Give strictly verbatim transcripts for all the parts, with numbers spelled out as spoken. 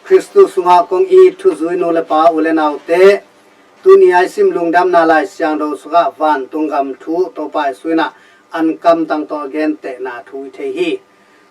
Khristu sungah kong it thuzui nu le pa, u le naute, tuni a i sim Lungdamna Lai Siangtho sungah vantung gam thu Topa Jesu in ah ankamtang tawh a gentehna thu i thei hi.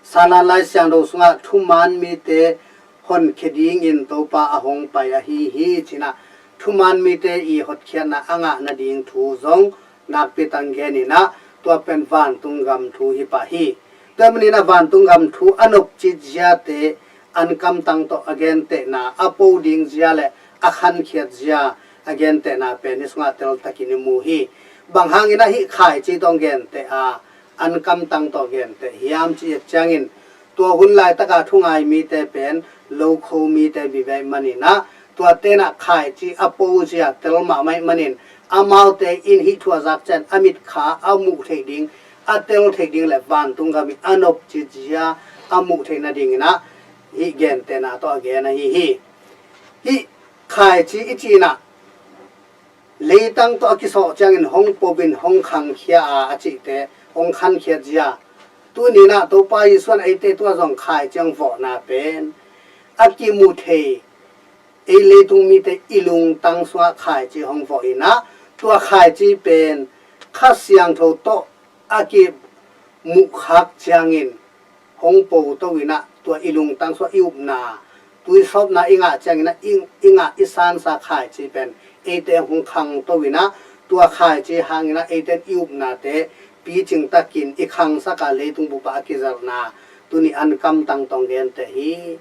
Salan Lai Siangtho sungah thuman mite honkhia dingin Topa a hong pai ahi hi ci-in ah, thuman mite i hotkhiatna a ngah nading thu zong nakpi tak gen in ah, tua pen vantung gam thu hi pah hi. Tua manin ah vantung gam thu a nopcit ziate ankamtang tawh a gentehna, a po ding zia le a khankhiat zia a gentehna pen hih sungah teltakin i mu hi. Bang hangin ah hih khaici tawh genteh a, ankamtang tawh genteh hiam cih ciangin, tua hun laitaka thungai mite pen lokho mite vive ahih manin ah, tuate in ah khaici a po zia tel mahmah ahih manin, amaute in hih thu a zak ciang a mitkha a muh theih ding, a tel theih ding le vantung gam i a nopcit zia a muh theih nadingin ah hih gentehna tawh a gen ahi hi. Hih khaici i cih in ah leitang tawh a kisawh ciangin hong po in hong khangkhia a, a cihte hong khankhiat zia, tuni in ah Topa Jesu in eite tua zong khaici hong vawhna pen a kimu thei, ei leitung mite i lungtang sungah khaici hong vawh in ah, tua khaici pen Kha Siangtho tawh a kimuhkhak ciangin hong poto in ah, tua i lungtang sungah i upna, tuisawpna i ngah ciangin ah i, i ngah i sansa khaici pen eite hong khangto in ah, tua khaici hangin ah eite in i upnate picing takin i khangsak a, leitung bup ah a kizelhna tuni ankamtang tawh genteh hi.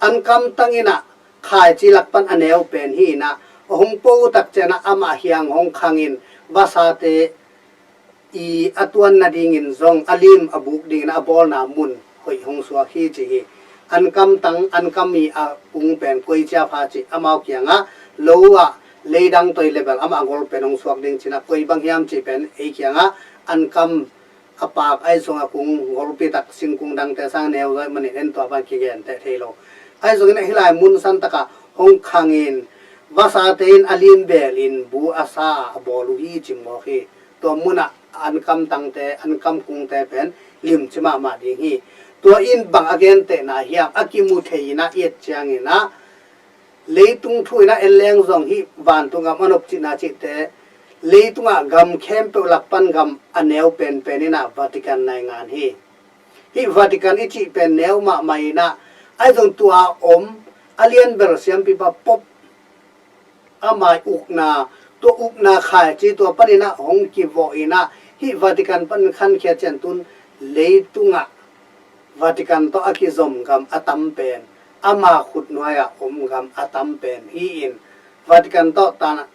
Ankamtang in ah khaici lak pan a neu pen hi in ah, a hong po tak ciang ah amah hiang hong khangin vasate i a tuan nadingin zong a lim a buk dingin a bawlna mun hoih hong suak hi ci hi. Ankamtang, ankam i a kung pen koi cia pha cih, amau kiangah lo ah leidang toi le bel amah a gol pen hong suak ding ci-in ah, koi bang hiam cih pen ei kiangah ankam a pak, ahi zongin a kung golpi tak singkung dangte sang neu zaw ahih manin en tua bang kigenteh thei lo. Ahi zongin ah hih lai mun santakah hong khangin vasate in a lim belin bu a sa a a bawl uh hi ci mawk hi. Tua munah ankamtangte, ankamkungte pen limci mahmah ding hi. Tua in bang a gentehna hiam, a kimu thei in ah i et ciangin ah, leitung thu in ah en leng zong hih vantung gam a nopcitna cihte, leitungah gam khempeuh lak pan gam a neu penpen in ah Vatican naingan hi. Hih Vatican i cih pen neu mahmah in ah, ahi zong tua om a lianbel siampipa Pope ama i ukna, tua upna khaici tua panin ah hong kivawh in ah, hih Vatican pan khankhiat ciang tun leitungah Vatican tawh a kizom gam a tam pen ama khutnuai-ah om gam a tam pen hi-in, Vatican tawh tan,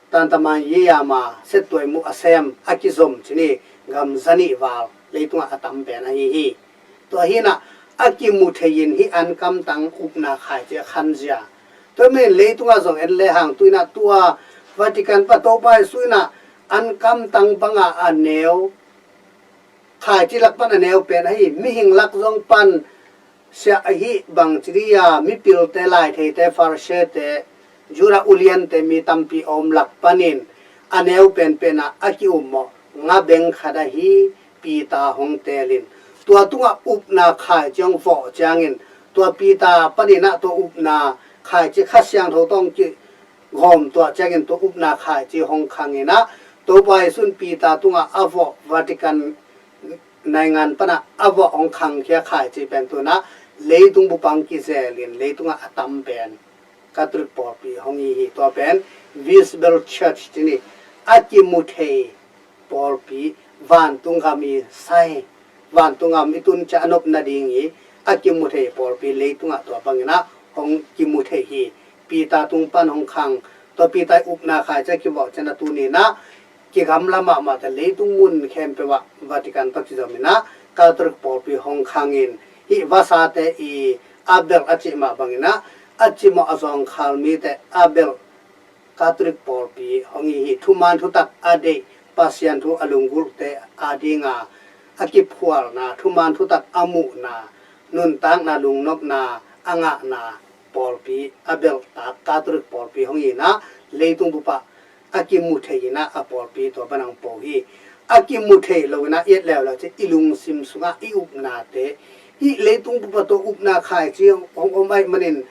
tantaman yeyama settuai muh a sem a kizom ci ni, gam zanih val leitungah a tam pen ahi hi. Tua hi in ah a kimu thei in hih ankamtang upna khaici a khanzia. Tua manin leitungah zong en lehang tu in ah tua Vatican pa Topa Jesu in ah ankamtang bangah a neu, khaici lak pan a neu pen ahi, mihing lak zong pan sia ahi bang ci dia, mipilte, laitheite, Farisee-te, Judah uliante mi tampi a om lak panin a neu penpen ah a ki-um mawh nga beng khat ahi Peter hong teelin, tua tungah upna khaici hong vawh ciangin, tua Peter panin ah tua upna khaici Kha Siangtho tawh hong ki gawm tuah ciangin tua upna khaici hong khang in ah, Topa Jesu in Peter tungah a vawh Vatican naingan panah a vawh hong khangkhia khaici pen tu in ah leitung bup ah hong kizelin leitungah a tam pen Catholic pawlpi hong hi hi. Tua pen visible church ci ni, a kimu thei pawlpi, vantung gam i sai, vantung gam i tun ciang a nop nading i a kimu thei pawlpi leitungah tua bangin ah hong kimu thei hi. Peter tung pan hong khang, tua Peter i upna khaici a kivawh ciang a tuni in ah kigamla mahmah ta leitung mun khempeuh ah Vatican tawh kizom in ah Catholic pawlpi hong khangin, hih vasate i a belh a cih mah bangin ah a cimawh a zawngkhal mite a belh Catholic pawlpi hong hi hi. Thuman thutak a deih, Pasian thu a lunggulhte a dinga a kiphualna, thuman thutak a muhna, nuntakna, lungnopna a ngahna pawlpi a belhtak Catholic pawlpi hong hi in ah, leitung bup ah a kimu thei in ah a pawlpi tua bang hong po hi. A kimu thei lo in ah i et leuleu ciang i lungsim sungah i upnate, hih leitung bup ah tua upna khaici hong om ahih manin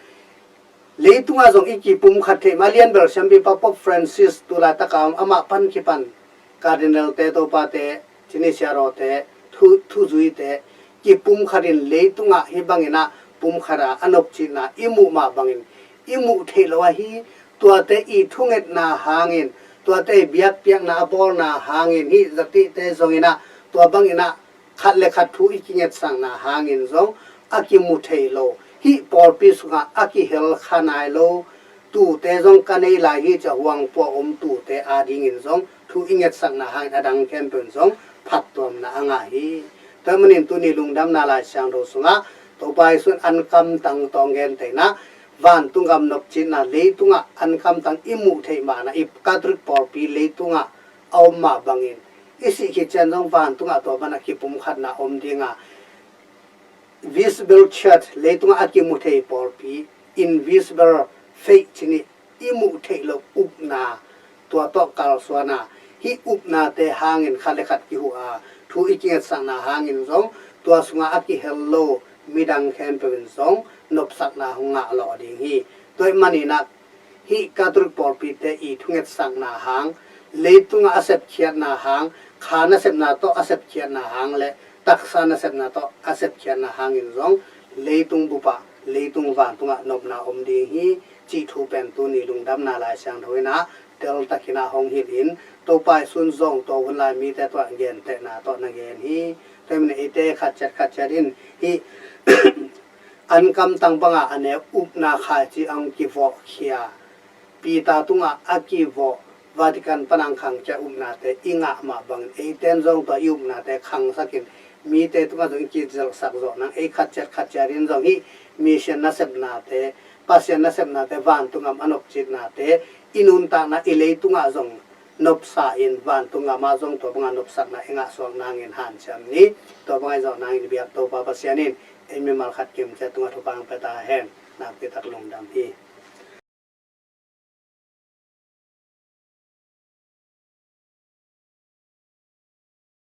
Leitungah zong i kipumkhat theih mah, a lianbel siampipa Pope Francis tu laitaka om, amah pan kipan Cardinal te, Topate, cini siarawte, thu, thuzuite kipumkhat in leitungah hih bangin ah pumkhat a, a nopcitna i muh mah bangin i muh theih loh ahi. Tuate i thungetna hangin, tuate i biakpiakna a bawlna hangin, hih zatihte zongin ah tua bangin ah khat le khat thu i kingetsakna hangin zong a kimu thei lo, hih pawlpi sungah a kihel kha nai lo tute zong ka nei lai hi, ci-a huang pua om tute adingin zong thu i ngetsakna hangin a dang khempeuh in zong phattuamna a ngah hi. Tua manin tuni Lungdamna Lai Siangtho sungah Topa Jesu in ankamtang tawh gentehna, vantung gam nopcitna, leitungah ankamtang i muh theih mahna, i Catholic pawlpi leitungah a om mah bangin i sih khit ciang zong vantungah tua bana kipumkhatna om dinga, visible church, leitungah a kimu thei pawlpi, invisible faith, cini i muh theih loh upna, tua tawh kalsuana, hih upnate hangin khat le khat kihuh a, thu i kingetsakna hangin zong tua sungah a kihel lo midang khempeuh in zong nopsakna hong ngah lawh ding hi. Tua ahih manin ah hih Catholic pawlpite i thungetsakna hang, leitungah a sepkhiatna hang, kha nasepna tawh a sepkhiatna hang le taksa nasepna tawh a sepkhiatna hangin zong leitung bupah, leitung vantungah nopna om ding hi, cih thu pen tuni Lungdamna Lai Siangtho in ah teltakin ah hong hilhin, Topa Jesu in zong tua hun lai mite tungah gentehna tawh na gen hi. Tua ahih manin eite khat ciat khat ciat in hih ankamtang banga a neu upna khaici a hong kivawhkhia, Peter tungah a kivawh, Vatican pan a hong khangkhia upnate i ngah mah bangin eite in zong tua i upnate khangsakin mite tungah zong i kizelhsak zawh nang, ei khat ciat khat ciat in zong hih mission nasepnate, Pasian nasepnate, vantung gam a nopcitnate i nuntakna, i leitungah zong nopsa in vantung gam ah zong tua banga nopsakna i ngahsuak nangin hanciam ni. Tua banga i zawh nangin i biak Topa Pasian in ei mimal khat kimciat tungah thupha hong pia ta hen. Nakpi tak lungdam hi.